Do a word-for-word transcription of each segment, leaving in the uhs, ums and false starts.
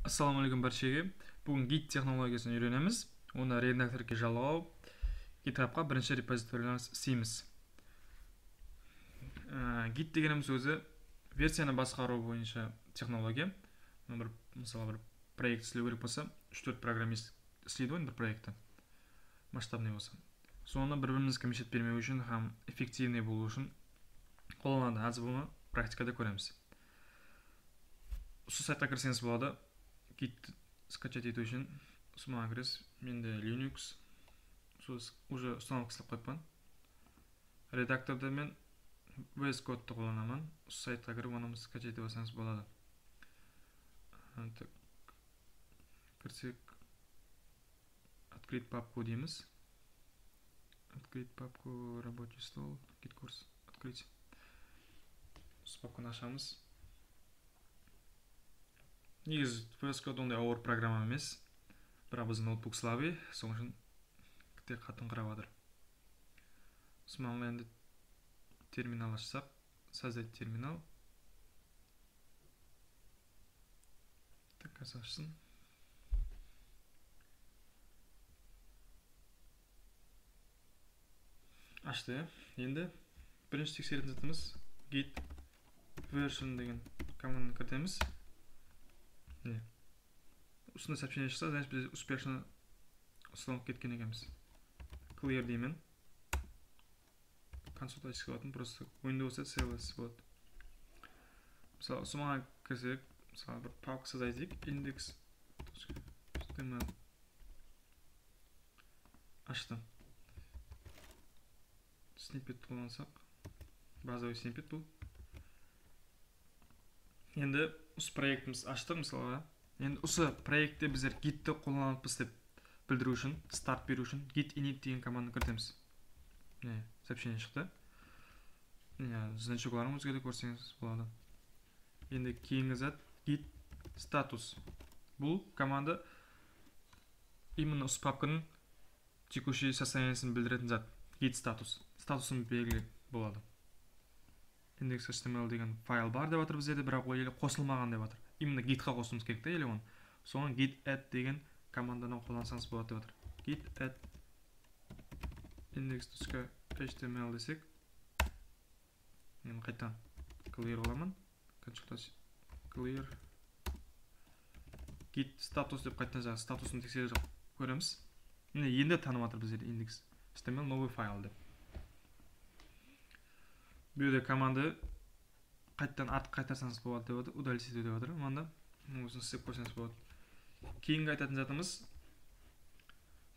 Assalamu aleykum bárshege. Búgin Git texnologiyasın úyrenemiz. Onı redaktorge jalǵaw, GitHubqa birinshi repozitoriylarińız isleymiz. Á, Git degenimiz ózi versiyanı basqarıw boyınsha texnologiya. Mına bir, mısalı, bir proekt islew kerek bolsa, úsh-tórt programmist isleydi ǵoy bir proektti. Masshtabnıy bolsa. Sonı bir-birimizge mishet bermew ushın hám effektivnıy bolıw ushın qollanadı. Házir bunı praktikada kóremiz. Usı saytqa kirseńiz boladı. Git skachat etiw ushın usı maǵan kiresiz. Mende Linux, usı уже ustanovka islep qoyıppan. Redaktorda men V S Code-tı qollanaman. Usı saytqa kirip, onı skachat ete alsańız boladı. Á, tak. Kirsek, открыть папку deymiz. Открыть папку, рабочий стол, Git курс, открыть. Usı papkanı ashamız. Negizi V S Code onday awır programma emes. Biraq biziń noutbuk слабый, sonıń ushın kitte qatıńqırap atır. Usmanlı endi terminal ashsaq, создать terminal. Tak, házir ashsın. Ashtı, ya. Endi birinshi tekseretin zatımız git version degen komandanı kiritemiz. Mine. Usınday сообщение shıqsa, значит, biz успешно uslap ketken ekenbiz. Clear deymen. Konsultaciya qılatın, просто Windows C L S boladı. Mısalı, usı maǵan kirsek, mısalı, bir papka создать eteyik, index H T M L. Ashtı. Snippet qollansaq, bazaviy snippet bul. Endi usı proektimiz ashtıq, mısalǵa. Endi usı proektte bizler Git-ti qollanıppız dep bildiriw ushın, start beriw ushın git init degen komandanı kiritemiz. Mine, сообщение shıqtı. Mine, значокların ózgertip kórseńiz boladı. Endi keyingi zat git status. Bul komanda именно usı papkanıń текущий состояниесин bildiretin zat, git status. Statusın belgilep boladı. Index H T M L degen fayl bar dep atır bizlerde, biraq ol ele qosılmaǵan dep atır. Именно gitqa qosıwımız kerek te ele onı. Soǵan git add degen komandanı qollansańız boladı dep atır. Git add index точка H T M L desek, men qaytan clear qılaman. Konsultaciya clear. Git status dep qaytan jańa statusın tekserip kóremiz. Mine, endi tanıp atır bizlerdi index H T M L новый файл dep. Bu jerde komanda qaytadan artıq qaytarsańız boladı dep atır, удалить etiw dep atır. Mında osını islep kórseńiz boladı. Keyingi aytatın zatımız,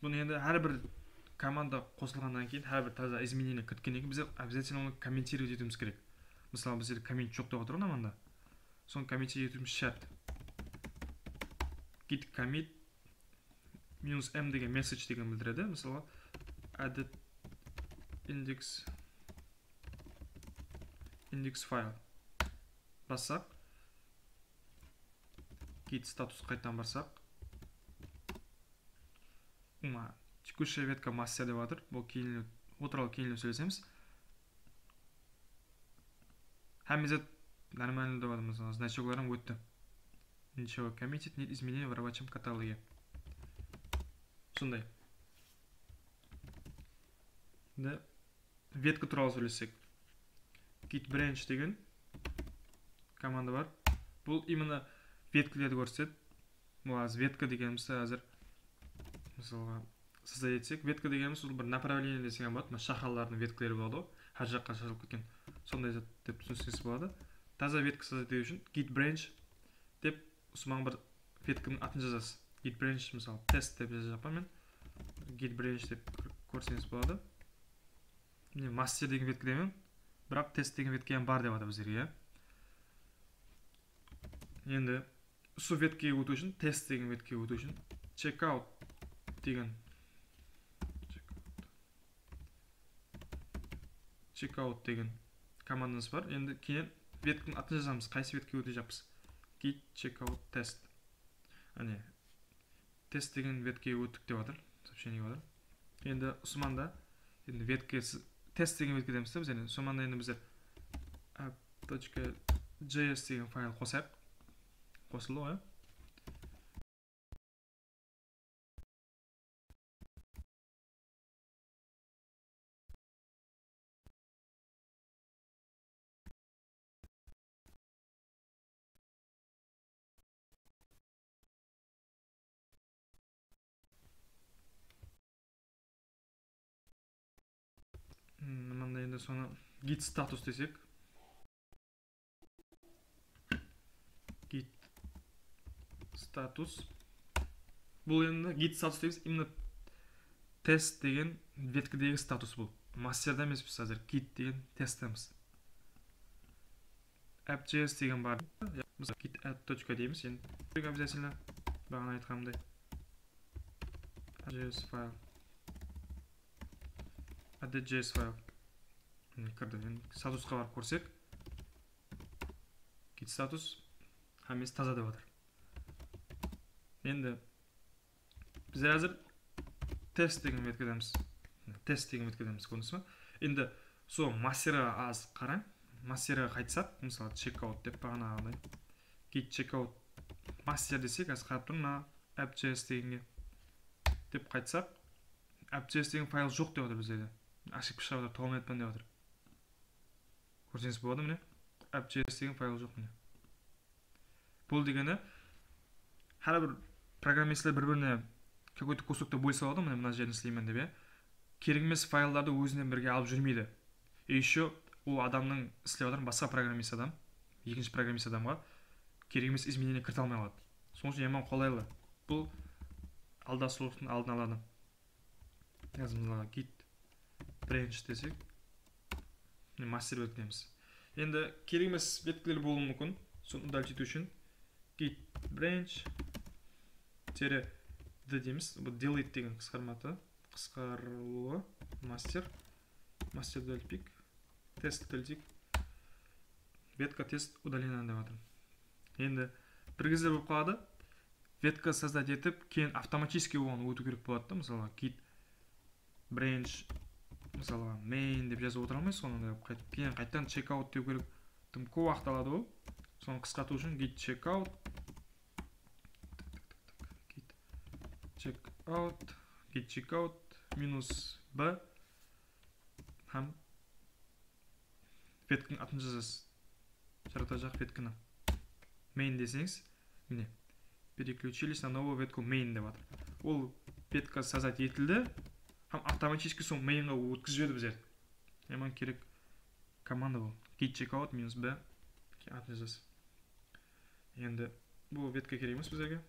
bunı endi hár bir komanda qosılǵannan keyin, hár bir taza изменение kiritkennen keyin biz обязательно onı комментировать etiwimiz kerek. Mısalı, bizde komment joq dep atır ǵoy mında. Sonı комментировать etiwimiz shárt. Git commit minus M degen message degen bildiredi. Mısalı, added index, index file. Bassaq, git status qaytan barsaq, Uma, текущая ветка master dep atır. Bul keyinli, o туралы keyinli sóylesemiz. Hámme zat нормально dep atır, mısalı, значокları hám ótti. Ничего, committed, нет изменений в рабочем каталоге. Sonday. Endi vetka tuwralı sóylessek. Git branch degen komanda bar. Bul именно vetkalardı kórsetedi. Bul házir vetka degenimizdi házir, mısalǵa, создать etsek, vetka degenimiz bul bir направление desek hám boladı. Mına shaxalardıń vetkaları boladı ǵoy. Hár jaqqa shashılıp ketken. Sonday zat dep túsinseńiz boladı. Taza vetka создать etiw ushın git branch dep usıman bir vetkanıń atın jazasız. Git branch, mısalı, test dep jazajaqpan men. Git branch dep kór-, kórseńiz boladı. Mine, master degen vetka deymen. Biraq test degen vetka hám bar dep atır bizlerge, ya. Endi usı vetkege ótiw ushın, test degen vetkege ótiw ushın checkout degen, checkout degen komandamız bar. Endi keyin vetkanıń atın jazamız, qaysı vetkege ótejaqpız. Git checkout test. Áne, test degen vetkege óttik dep atır, сообщение atır. Endi usımanda, endi vetke, test degen vetke deymiz de biz, endi usımanda endi bizler app точка J S degen fayl qosayıq. Qosıldı ǵoy. Sonı git status desek. Git status. Bul endi git status deymiz, именно test degen vetkadegi status bul. Masterde emes, biz házir git degen testtemiz. App.js degen bar. Mısal, git add точка deymiz. Endi обязательно, baǵana aytqanımday, app.js fayl. Add.js fayl. Mine, kirdi. Endi statusqa barıp kórsek. Git status hámmesi taza dep atır. Endi bizler házir test degen vetkademiz. Test degen vetkademiz, kórdińiz be? Endi sol masterge az qarań. Masterge qaytsaq, mısalı, checkout dep baǵanaǵıday. Git checkout master desek, házir qarap turıń, mına app.js degenge dep qaytsaq, app.js degen fayl joq dep atır bizlerde. Ошибка shıǵıp atır, tolmayatpan dep atır. Kórseńiz boladı, mine. App.js degen fayl joq, mine. Bul degeni, hár bir programmistler bir-birine какой-то кусокты bólse aladı, mine, mına jerin isleymen dep, ya. Kerek emes fayllardı ózinen birge alıp júrmeydi. И ещё ol adamnıń islep atırǵan basqa programmist adam, ekinshi programmist adamǵa kerek emes изменение kirite almay qaladı. Sonıń ushın yaman qolaylı. Bul aldasıwlıqtıń aldın aladı. Házir mınaǵa git branch desek, mine, master vetkilemiz. Endi kerek emes vetkiler bolıwı múmkin. Sonı удалить etiw ushın git branch tire d deymiz. Bul delete degen qısqarma atı. Qısqarılıwı master. Master delpik. Test deldik. Vetka test удалена dep atır. Endi bir gezde bolıp qaladı. Vetka создать etip, keyin автоматически oǵan ótiw kerek boladı da, mısalı, git branch, mısalı, main dep jazıp otıra almaysız, onı da qayt-, keyin qaytadan checkout dew kerek. Dım kóp waqıt aladı ol. Sonı qısqartıw ushın git checkout, git checkout, git checkout minus b hám vetkiniń atın jazasız. Jaratajaq vetkini. Main deseńiz, mine, переключились на новую ветку main dep atır. Ol vetka создать etildi hám автоматически sol mainǵa ótkizip jiberdi bizlerdi. Yaman kerek komanda bul. Git checkout minus b, keyin atın jazasız. Endi bul vetka kerek emes bizlerge.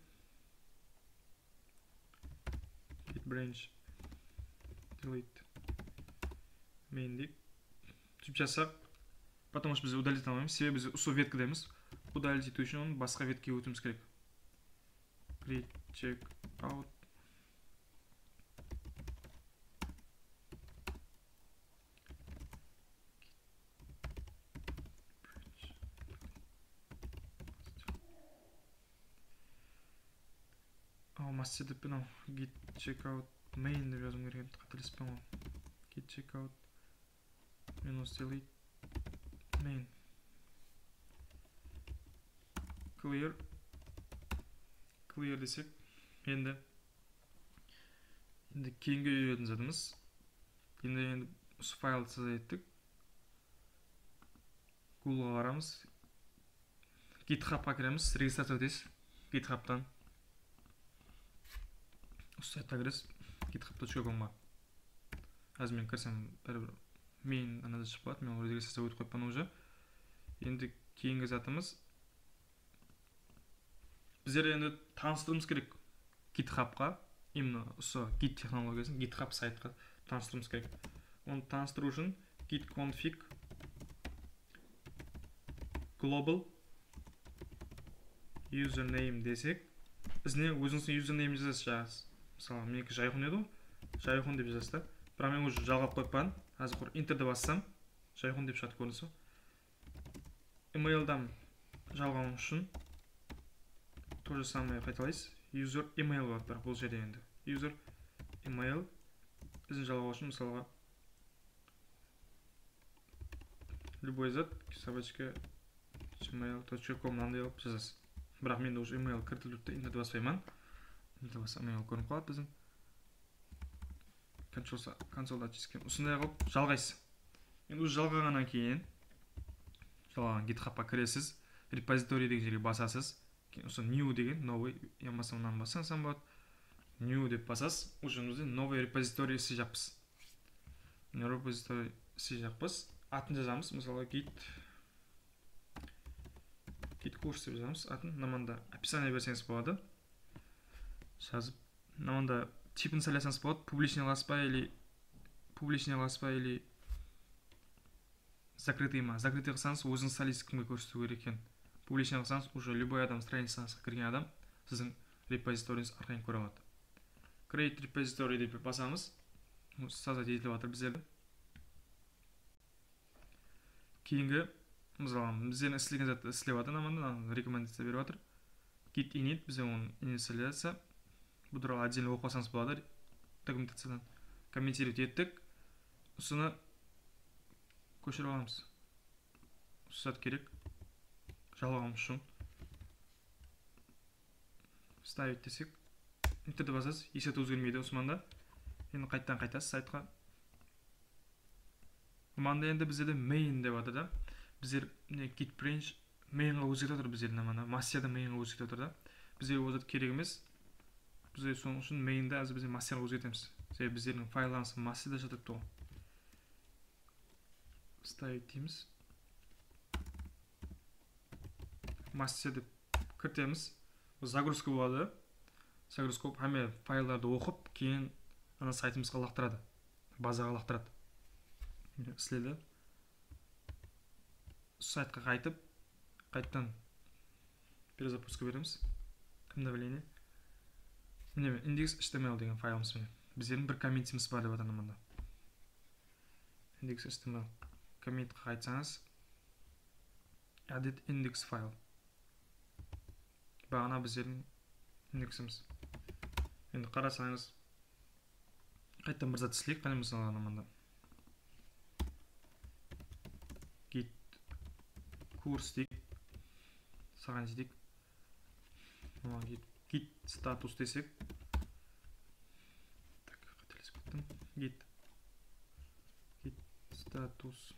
Git branch delete main deyik. Sóytip jazsaq, потому что biz удалить ete almaymız. Sebebi biz usı vetkadamız. Удалить etiw ushın onı basqa vetkege ótiwimiz kerek. Git checkout. Aw, master dep, mınaw git checkout main dep jazıwım kerek edi, qátelesippen ǵoy. Git checkout minus delete main. Clear. Clear desek, endi, endi keyingi úyrenetin zatımız. Endi, endi usı fayldı sızǵa ettik. Googleǵa baramız. GitHubqa kiremiz, registraciya ótesiz. GitHubtan. Usı saytqa kiresiz. github точка комǵa. Házir men kirsem, báribir main anada shıǵıp qaladı. Men ol registraciya ótip qoyıppan уже. Endi keyingi zatımız. Bizler endi tanıstırıwımız kerek GitHubqa, именно usı Git texnologiyasın GitHub saytqa tanıstırıwımız kerek. Onı tanıstırıw ushın git config global username desek, izine ózińizdiń username jazasız, jaǵasız. Mısalı, meniki Jayxun edi ǵoy, Jayxun dep jazasız da. Biraq men уже jalǵap qoyıppan. Házir qur enterdi bassam, Jayxun dep shıǵadı, kórdińiz be? Emaildan jalǵaw ushın то же самое qaytalaysız. User email boladı, biraq bul jerde endi user email. Izin jalǵaw ushın, mısalǵa, любой zat, собачка gmail точка com mınanday qılıp jazasız. Biraq mende уже email kiritilip turıptı, enterdi baspayman. Enter bassam, email kórinip qaladı biziń. Konsolda, konsolda очистка. Usınday qılıp jalǵaysız. Endi уже jalǵaǵannan keyin, jalǵaǵan GitHubqa kiresiz. Repozitoriy degen jerge basasız. Keyin usı new degen, новый, yamasa mınanı bassańız ham boladı. New dep basasız. Уже bizde новый repozitoriy isleyjaqpız. Mine repozitoriy isleyjaqpız. Atın jazamız, mısalı, git, git kurs dep jazamız atın. Mına mında описание berseńiz boladı. Jazıp, mına mında tipin saylasańız boladı. Publichnıy qılasız ba, или publichnıy qılasız ba, или закрытый ma? Закрытый qılsańız, ózińiz saylaysız, kimge kórsetiw kerek eken. Publichnıy qılsańız, уже любой adam, stranicańızǵa kirgen adam siziń repozitoriyińiz arqayın kóre aladı. Create repository dep basamız. Sozdat etilip atır bizlerde. Keyingi, mısalı, bizlerdiń islegen zattı islep atır, mına mında rekomendaciya berip atır. Git init, bize onı inicializaciya. Bul tuwralı отдельно oqıp alsańız boladı dokumentaciyadan. Kommentirovat ettik. Usını kóshirip alamız. Usı zat kerek. Jalǵawımız ushın. Вставить desek. Enterdi basasız. Hesh zat ózgermeydi usmanda. Endi qaytadan qaytasız saytqa. Mında endi bizlerde main dep atır da. Bizler mine git branch mainǵa ózgertip atır bizlerdi mana. Masterdi mainǵa ózgertip atır da. Bizlerge ol zat kerek emes. Bizler sonıń ushın maindi házir bizler masterǵa ózgertemiz. Sebebi bizlerdiń fayllarımız masterde jatırıptı ǵoy. Вставить deymiz. Master dep kiritemiz. Zagruzka boladı. Zagruzka bolıp, hámme fayllardı oqıp, keyin ana saytımızǵa laqtıradı. Bazaǵa laqtıradı. Mine, isledi. Saytqa qaytıp, qaytadan перезапуска beremiz. Обновление. Mine, index H T M L degen faylımız mine. Bizlerdiń bir kommentimiz bar dep atır mında. Index H T M L. Kommentke qaytsańız, added index file. Baǵana bizlerdiń indeksimiz. Endi qarasańız, qaytadan bir zat isleyik, qáne, mısalı, mında git kurs deyik, saǵan deyik. Mına git, git status desek. Tak, qátelesip kettim. Git, git status.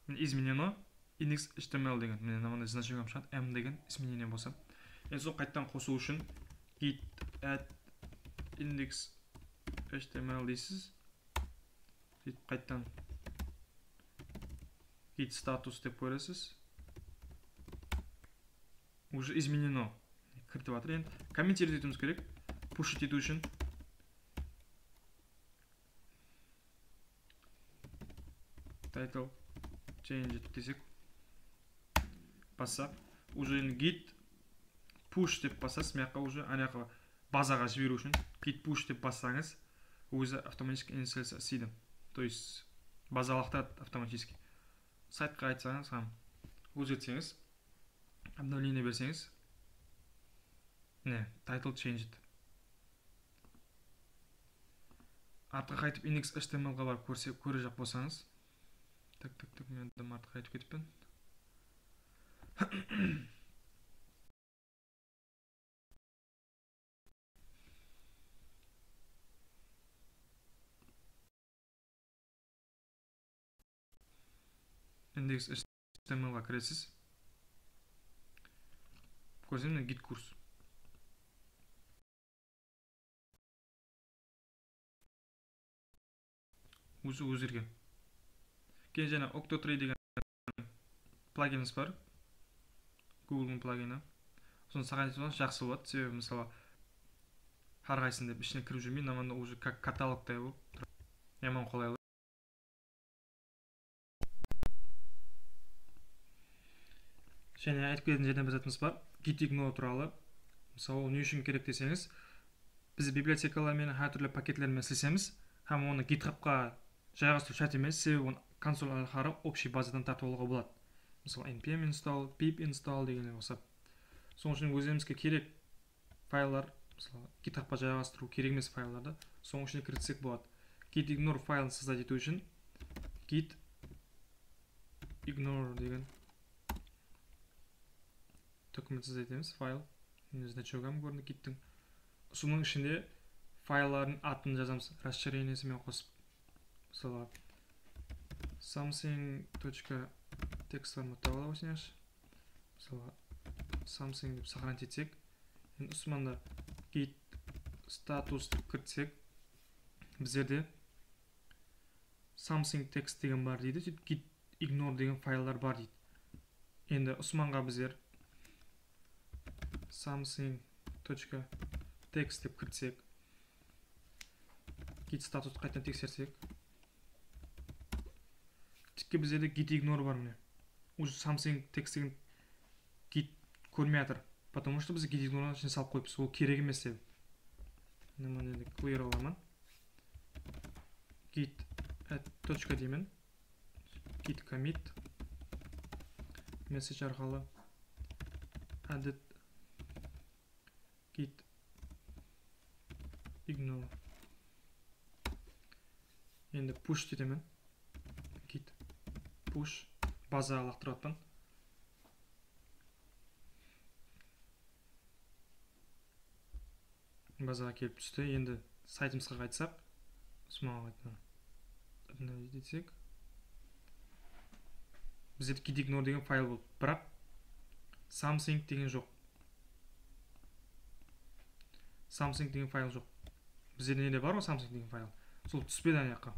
Mine, изменено. Index H T M L degen. Mine, mına mınday значением shıǵadı, M degen изменение bolsa. Endi sol qaytadan qosıw ushın git add index H T M L deysiz. Sóytip qaytadan git status dep beresiz. Уже изменено. Kiritip atır. Endi kommentировать etiwimiz kerek. Push etiw ushın. Title changed desek. Bassaq. Уже endi git push dep basasız. Mıyaqqa уже anayaqqa bazaǵa jiberiw ushın git push dep bassańız, ózi автоматически inicializaciya isleydi. То есть baza laqtıradı автоматически. Saytqa qaytsańız hám ózgertseńiz, обновление berseńiz. Mine, title changed. Artqa qaytıp index H T M L ǵa barıp kórse, kórejaq bolsańız. Tak, tak, tak, men adam artqa qaytıp ketippen. Index H T M L ǵa kiresiz. Kórsem, mine, git kurs. Ózi ózgergen. Keyin jáne Octo three degen pluginimiz bar. Google'dıń plugini. Sonı saǵan etip alsańız jaqsı boladı. Sebebi, mısalı, hár qaysısın dep ishine kirip júrmey, mına mında уже как katalogtay bolıp tur. Yaman qolaylı. Jáne aytıp ketetin jáne bir zatımız bar. Git ignore tuwralı. Mısalı, ol ne ushın kerek deseńiz, biz bibliotekalar menen hár túrli paketler menen islesemiz, hám onı GitHubqa jayǵastırıw shárt emes, sebebi onı konsol arqalı общий bazadan tartıp alıwǵa boladı. Mısalı, npm install, pip install degenler uqsap. Sonıń ushın ózlerimizge kerek fayllar, mısalı, GitHubqa jayǵastırıw kerek emes fayllardı, sonıń ishine kiritsek boladı. Git ignore faylın создать etiw ushın git ignore degen dokument создать etemiz, fayl. Mine, значогы hám kórindi gittiń. Usınıń ishinde fayllardıń atın jazamız, расширениеsi menen qosıp. Mısalı, something точка text formatta bola qoysańız. Mısalı, something dep сохранить etsek, endi usmanda git status dep kiritsek, bizlerde Something text degen bar deydi, sóytip git ignore degen fayllar bar deydi. Endi Usmanǵa bizler something.txt dep kiritsek, git status qaytadan teksersek, tikki bizlerde git ignore bar mine. Уже something text degen git kórmey atır. Потому что biz git ignore'nıń ishine salıp qoyıppız. Ol kerek emes dep. Endi mına endi clear alaman. Git add точка deymen. Git commit message arqalı added git ignore. Endi push deymen. Git push bazaǵa laqtırıp atpan. Bazaǵa kelip tústi. Endi saytımızǵa qaytsaq, Usmanǵa qayt-, detsek, bizde git ignore degen fayl boldı. Biraq something degen joq. Something degen fayl joq. Bizde nede bar ǵoy something degen fayl? Sol túspedi ana jaqqa.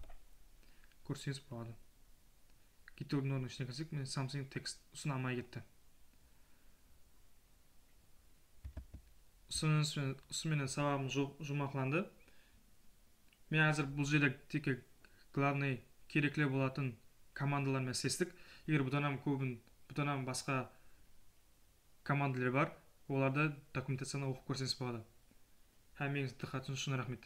Kórseńiz boladı. Git ignore'nıń ishine kirsek, mine something text usını almay ketti. Usı menen, usı menen sabaǵımız ju-, juwmaqlandı. Men házir bul jerde tek glavnıy kerekli bolatın komandalar menen islestik. Eger budan hám kóbin, budan hám basqa komandalar bar, olardı dokumentaciyadan oqıp kórseńiz boladı. Hámmeńizdiń dıqqatıńız ushın raxmet.